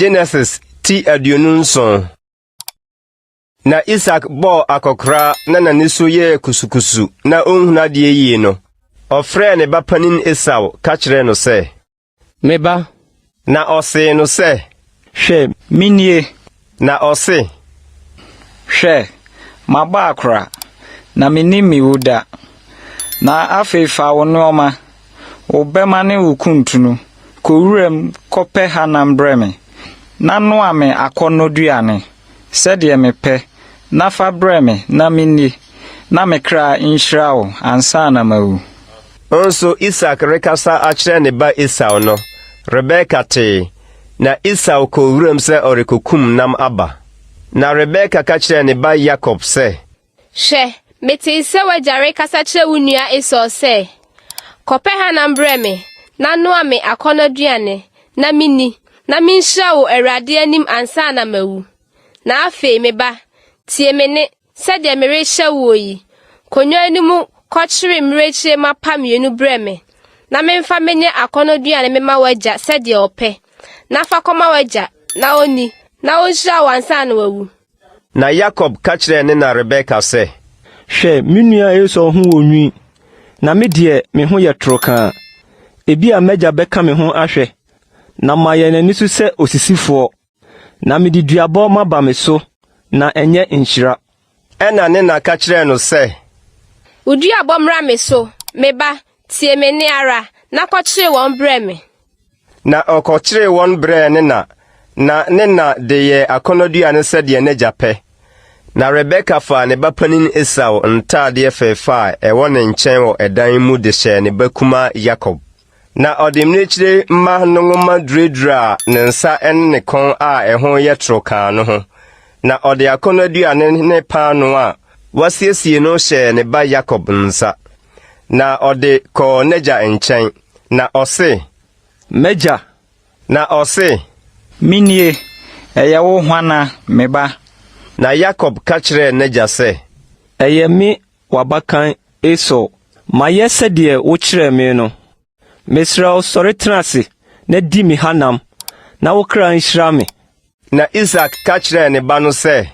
Genesis ti 27. Na Isak bɔɔ akɔkoraa na n'ani so yɛɛ kusukusu na onhunu adeɛ yie no, ɔfrɛɛ ne ba panin Esau ka kyerɛɛ no sɛ. Me ba. Na ɔsee no sɛ. Hwɛ, menie. Na ɔse. Hwɛ, mabɔ akora, na mennim me wu da. Na afei fa wo nnoɔma, wo bɛmma ne wo kuntunu, kɔ wuram kɔpɛ hanam brɛ me, na noa me akɔnnɔduane, sɛdeɛ mepɛ, na fa brɛ me na menni, na me kra nhyira wo ansa na mawu. Nso Isak rekasa akyerɛ ne ba Esau no, Rebeka tee, na Esau kɔɔ wuram sɛ ɔrekɔkum nam aba. Na Rebeka ka kyerɛɛ ne ba Yakob sɛ. Hwɛ, metee sɛ w'agya rekasa kyerɛ wo nua Esau sɛ, 'Kɔpɛ hanam brɛ me, na noa me akɔnnɔduane, na minni, na minhyira wo Awurade anim ansa na mawu. Na afei, me ba, tie me nne sɛdeɛ merehyɛ woɔ yi. Kɔ nnwan no mu kɔkyere mmirekyie mapa mmienu brɛ me, na memfa menyɛ akɔnnɔduane mema w'agya sɛdeɛ ɔpɛ. Na fa kɔma w'agya, na onni, na onhyira wo ansa na wawu. Na Yakob ka kyerɛɛ ne na Rebeka sɛ. Hwɛ, me nua Esau ho wɔ nwi, na me deɛ, me ho yɛ torokaa. Ebia m'agya bɛka me ho ahwɛ, na mayɛ n'ani so sɛ osisifoɔ. Na mede duabɔ maba me so, na ɛnyɛ nhyira. Ɛnna ne na ka kyerɛɛ no sɛ. Wo duabɔ mmra me so, me ba, tie me nne ara, na kɔkyere wɔn brɛ me. Na ɔkɔkyeree wɔn brɛɛ ne na, na ne na de yɛɛ akɔnnɔduane sɛdeɛ n'agya pɛ. Na Rebeka faa ne ba panin Esau ntaadeɛ fɛfɛ a ɛwɔ ne nkyɛn wɔ ɛdan mu de hyɛɛ ne ba kumaa Yakob. Na ɔde mmirekyire mma no nwoma duraduraa ne nsa ne ne kɔn a ɛho yɛ toro no ho. Na ɔde akɔnnɔduane ne paanoo a wasiesie no hyɛɛ ne ba Yakob nsa. Na ɔde kɔɔ n'agya nkyɛn, na ɔse. M'agya. Na ɔse. Menie, ɛyɛ wo hwana, me ba? Na Yakob ka kyerɛɛ n'agya sɛ. Ɛyɛ me w'abakan Esau. Mayɛ sɛdeɛ wokyerɛɛ me no. Mesrɛ wo sɔre tena ase na di me hanam, na wo kra nhyira me. Na Isak ka kyerɛɛ ne ba no sɛ.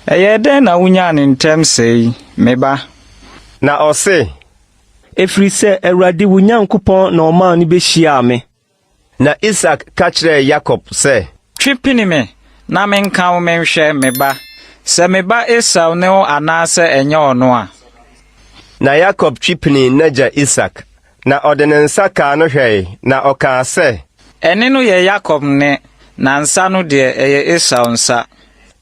Ɛyɛɛ dɛn na wunyaa ne ntɛm sɛɛ yi, me ba? Na ɔse. Ɛfiri sɛ Awurade wo Nyankopɔn na ɔmaa no behyiaa me. Na Isak ka kyerɛɛ Yakob sɛ. Twe pini me, na menka wo menhwɛ, me ba, sɛ me ba Esau ne wo anaasɛ ɛnyɛ ɔno a. Na Yakob twe pinii n'agya Isak, na ɔde ne nsa kaa no hwɛe, na ɔkaa sɛ. Ɛnne no yɛ Yakob nne, na nsa no deɛ, ɛyɛ Esau nsa.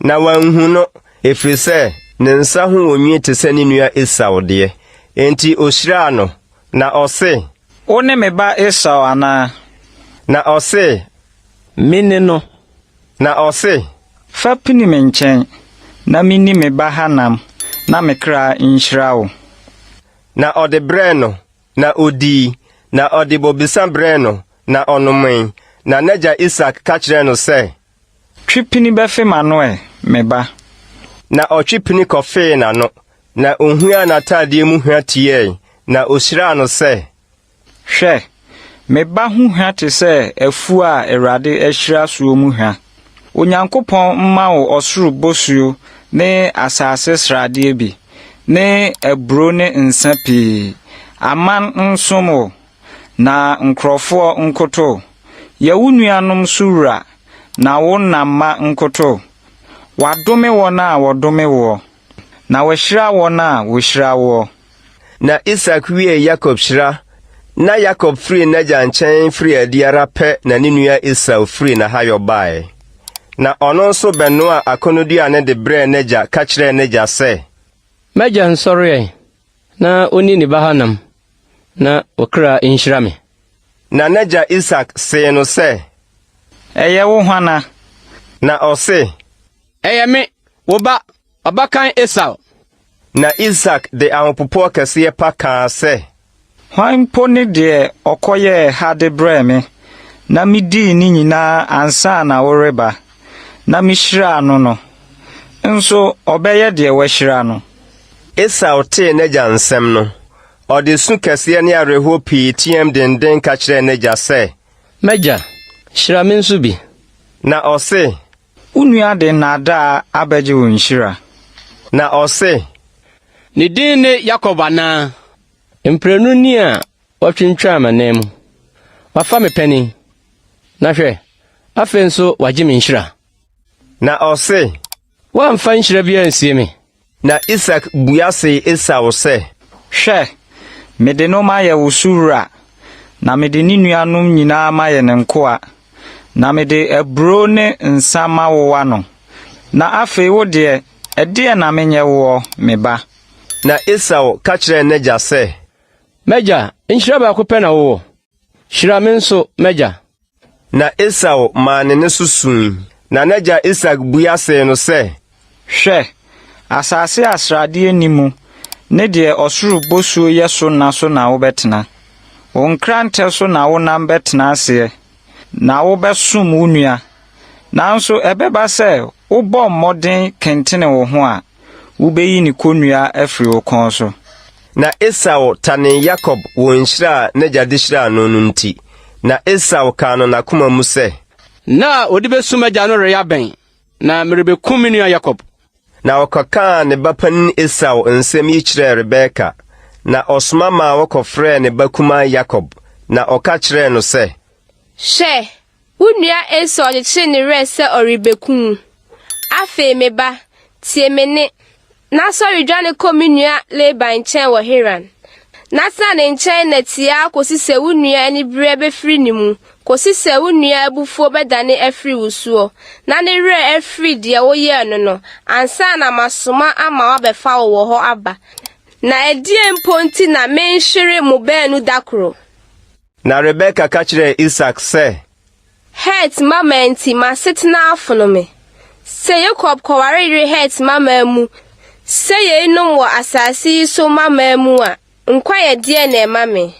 Na wanhu no, ɛfiri sɛ ne nsa ho wɔ nwi te sɛ ne nua Esau deɛ. Enti ohyiraa no, na ɔse. Wo ne me ba Esau anaa? Na ɔse. Me ne no. Na ɔse. Fa pini me nkyɛn, na minni me ba hanam, na me kra nhyira wo. Na ɔde brɛɛ no, na odii, na ɔde bobesa brɛɛ no, na ɔnomee. Na n'agya Isak ka kyerɛɛ no sɛ. Twe pini bɛfe m'ano ɛ, me ba. Na ɔtwe pini kɔfee n'ano, na ohuaa n'ataadeɛ mu hwa tiɛe, na ohyiraa no sɛ. Hwɛ, me ba ho hwa te sɛ afuo a Awurade ahyira soɔ mu hwa. Onyankopɔn mma wo ɔsoro bosuo ne asase sradeɛ bi, ne aburo ne nsa pii. Aman nsom wo, na nkurɔfoɔ nkoto. Yɛ wo nuanom so wura, na wo na mma nkoto. Wɔadome wɔn a wɔdome woɔ, na wɔahyira wɔn a wɔhyira woɔ. Na Isak wiee Yakob hyira, na Yakob firii n'agya nkyɛn firii adi ara pɛ na ne nua Esau firii n'ahayɔ baeɛ. Na ɔno nso bɛnoaa akɔnnɔduane de brɛɛ n'agya ka kyerɛɛ n'agya sɛ. M'agya nsɔre ɛ, na onni ne ba hanam, na wo kra nhyira me. Na n'agya Isak see no sɛ. Ɛyɛ wo hwana? Na ɔse. Ɛyɛ me, wo ba, ɔbakan Esau. Na Isak de ahopopoɔ kɛseɛ pa kaa sɛ. Hwan mpo ne deɛ ɔkɔyɛɛ ha de brɛɛ me, na midii ne nyinaa ansa na woreba, na mihyiraa no no? Nso ɔbɛyɛ deɛ wɔahyira no. Esau tee n'agya nsɛm no, ɔde su kɛseɛ ne awerɛhoɔ pii teɛm denden ka kyerɛɛ n'agya sɛ. M'agya, hyira me nso bi. Na ɔse. Wo nua de nnaadaa abɛgye wo nhyira. Na ɔse. Ne din ne Yakob anaa? Mprenu ni a watwintwan m'anan mu. Wafa me panin, na hwɛ, afei nso wagye me nhyira. Na ɔse. Woamfa nhyira biara ansie me. Na Isak bua see Esau sɛ. Hwɛ, mede no mayɛ wo so wura, na mede ne nuanom nyinaa mayɛ ne nkoa, na mede aburoo ne nsa mawowa no. Na afei wo deɛ, ɛdeɛn na menyɛ woɔ, me ba? Na Esau ka kyerɛɛ n'agya sɛ. M'agya, nhyira baako pɛ na wowɔ? Hyira me nso, m'agya. Na Esau maa ne nne so sui. Na n'agya Isak bua see no sɛ. Hwɛ, asase a sradeɛ nni mu ne deɛ ɔsoro bosuo yɛ so nna so na wobɛtena. Wo nkrantɛ so na wonam bɛtena aseɛ, na wobɛsom wo nua. Nanso ɛbɛba sɛ wobɔ mmɔden kentene wo ho a, Wubeyi ne konnua afiri wo kɔn so. Na Esau tanee Yakob wɔ nhyira a n'agya de hyiraa no no nti. Na Esau kaa no n'akoma mu sɛ. Nna a wɔde besu m'agya no reyɛ abɛn, na merebekum me nua Yakob. Na ɔkɔkaa ne ba panin Esau nsɛm yi kyerɛɛ Rebeka. Na ɔsoma maa wɔkɔfrɛɛ ne ba kumaa Yakob, na ɔka kyerɛɛ no sɛ. Hwɛ, Wo nua Esau kyekyeree ne werɛ sɛ ɔrebeku wo. Afei, me ba, tie me nne, na sɔre dwane kɔ me nua Laban nkyɛn wɔ Haran. Na tena ne nkyɛn nna tiaa kosi sɛ wo nua anibereɛ bɛfiri ne mu, kosi sɛ wo nua abufuo bɛdane afiri wo soɔ, na ne werɛ afiri deɛ woyɛɛ no no, ansa na masoma ama wabɛfa wo wɔ hɔ aba. Na ɛdeɛn mpo nti na menhwere mo baanu da koro? Na Rebeka ka kyerɛɛ Isak sɛ. Het mmammaa nti, m'asetena afono me. Sɛ Yakob kɔware yere Het mmammaa mu sɛ yeinom wɔ asase yi so mmammaa mu a, nkwa yɛ deɛn na ɛma me?